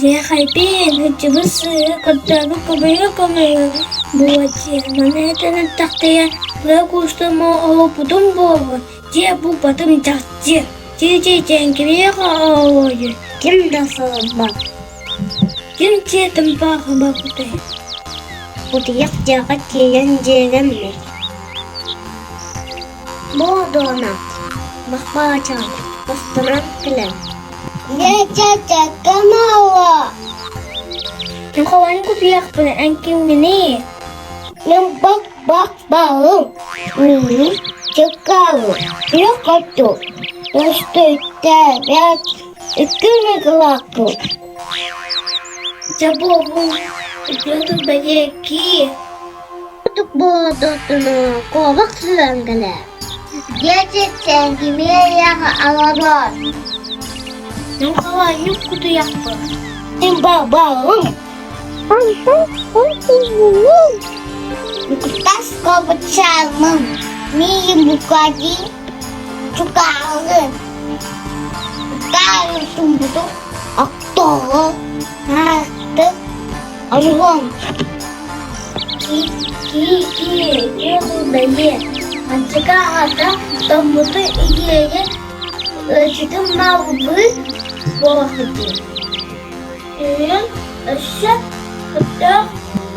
Дьиэхэйбин, ыччыбыт сыыһы көрдөөбүт көмүһү көмүһү буолуо маны этэн эттэхтэрэ быа куустума оһоппутум буолуо дьиэ булбатым чахчы чиичиичээн кимиэхэ оһоруойуй Ким да сылайбат. Ким дьиэтин бааҕыбаппытай Утуйах дьиэҕэ тиийэн дьиэлэммит. Буодуона, Махпаачаан, устунан кэлэн Мин холоньук утуйахпын эн кимҥиний? Мин бак-бак баалым, миигин чыккаалым, күөх хоту, көстүтээбэт икки мыгылааккын. Дьэ буолбун, үтүө бэлиэкии. Куобах сыһыан кэлэр. Дьиэтиттэн кимиэйэх олорор. Мин холонньук кутуйахпын. Мин баҕабын. Тас кобучааммын, миигин букатын чукаалын. Таайым тумбутум, оттоҕу, наастык, Оругом Кии-кии бэлиэ, Манчыка аҕата тоҥмуту игиэйэ ыалдьытым маалбыы буолахпытый Үһүөн өссө көхтөөх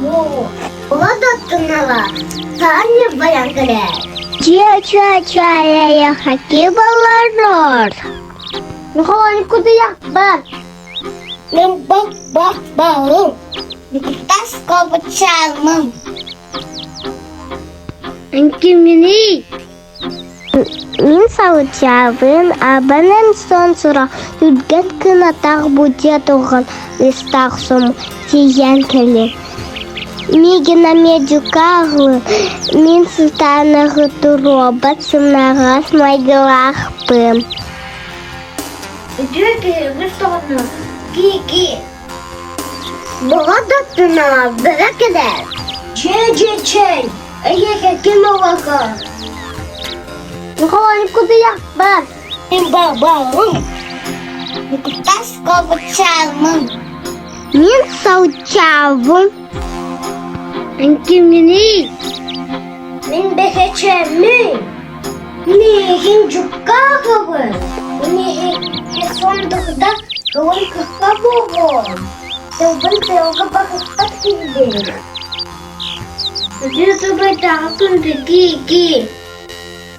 буолуо Олодоттунала таанньы байан кэлээр. Чүө-чүө-чүө хакки болорор. Михаил кудуяхпар. Мин бак-бак баалым, тас кобучааммын. Эн кимҥиний? Мин Саутябын, абанан сон сурах түргэн кынатах будья туган листах сом тиийэн кэлин. Миигин Амедюкаҕы мин сытаанаҕы туруобат сымнаҕас майгылаахпын. Үтүө киһи үгүс доҕордоро Кии-кии Бөҕө да бөрө кэлэр. Чэй-чэй-чэй, эйиэхэ ким оҕото? Михаил кутуйахпар. Мин баҕабын. Тас кобучааммын. Мин саучаабын. Эн кимҥиний? Мин бэхэчээммин. Миигин дьуккаахыбын. Миигин сондугда көҥүл кыһка буолуом. Тылбын тыалга баһыппат киһибин. Үтүө сыбайдааҕы күндү кии-кии.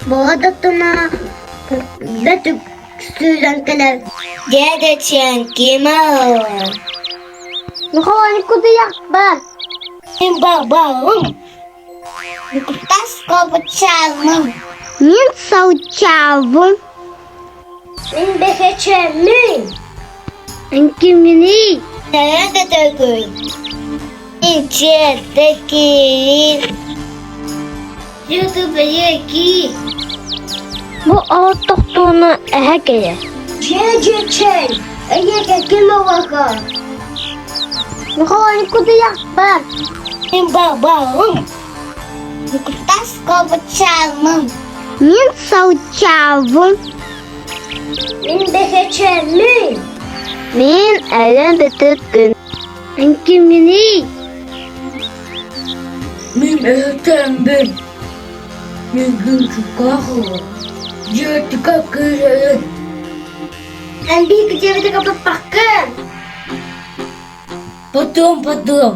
Бөҕө да тунаа бөтүк сүүрэн кэлэр. Дядя ким Михаил кутуйахпар. Мин баҕабын. Тас кобучааммын. Мин саучаабын. Мин бэхэчээммин. Эн кимҥиний? Тэҥэ көтөгүн. Ичиэртэкиин. Ютубэйэки. Бу оттохтууна эһэ кэлэр. Чэй-чэй-чэй, эйиэхэ ким оҕото? Михаил кутуйахпар. Мин баҕабын. Тас кобучааммын. Мин саучаабын. Мин бэхэчээммин. Мин Өлөн Бөтүккүн. Эн кимҥиний? Мин эһэкээммин. Миигин чукаахыла. Дьиэтикэ киирэрин. Эн биһиги дьиэбитигэр баппаккын. Потом, потом.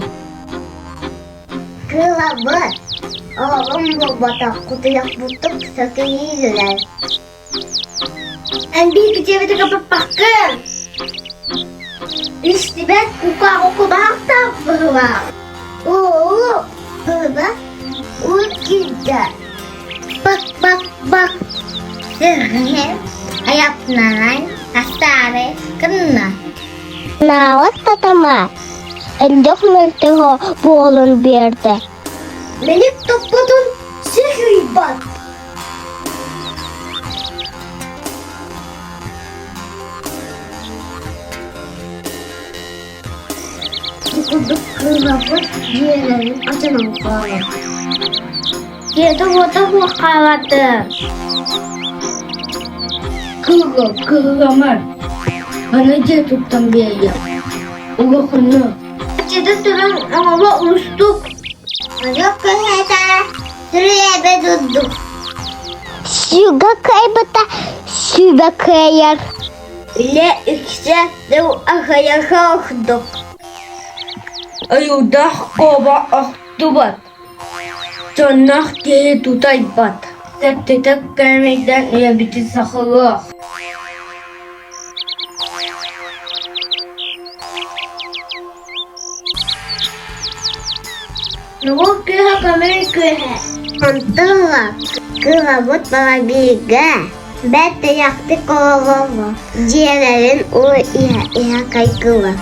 Кылабыт, оҕом буолбатах кутуйахпытын сакыйыылар. Эн биһиги дьиэбитигэр баппаккын. Истибэт кукааҕы кубаахтаах быһыылаах. Уу, кыыба, уу киирдэ. Бак-бак-бак. Сыргыһын, айапнан, астаары гынна. Наалас татама, элбэх мөлтөҕө буолан биэрдэ. Мэлик топпутун сир ыйбат. Бу курдук кыылларбыт дьиэлэрин атынан хаалар. Дьиэтэ-уота суох хаалааты. Кыыһы кыһыламар, аны дьиэ туттан биэриэх. Улахана. Аччыта туран оҥоро уустук. Олох кыһата сүрү дурдук. Сүүгэ кыайбыта сүбэ кыайар. Үлэ үксэ тыл аҕыйаҕа ордук. Айылдаах куоба охтубат, дьонноох киһи тутайбат. Тэптэтэх кээмэйдээн үйэбитин сахалыах. Норуот кыыһа көмүл кыыһа. Онтон ыла кыһабыт балабига бэрт тэйэхтик олороллор, дьиэлэрин уу иһэ-иһэ хайгыыллар.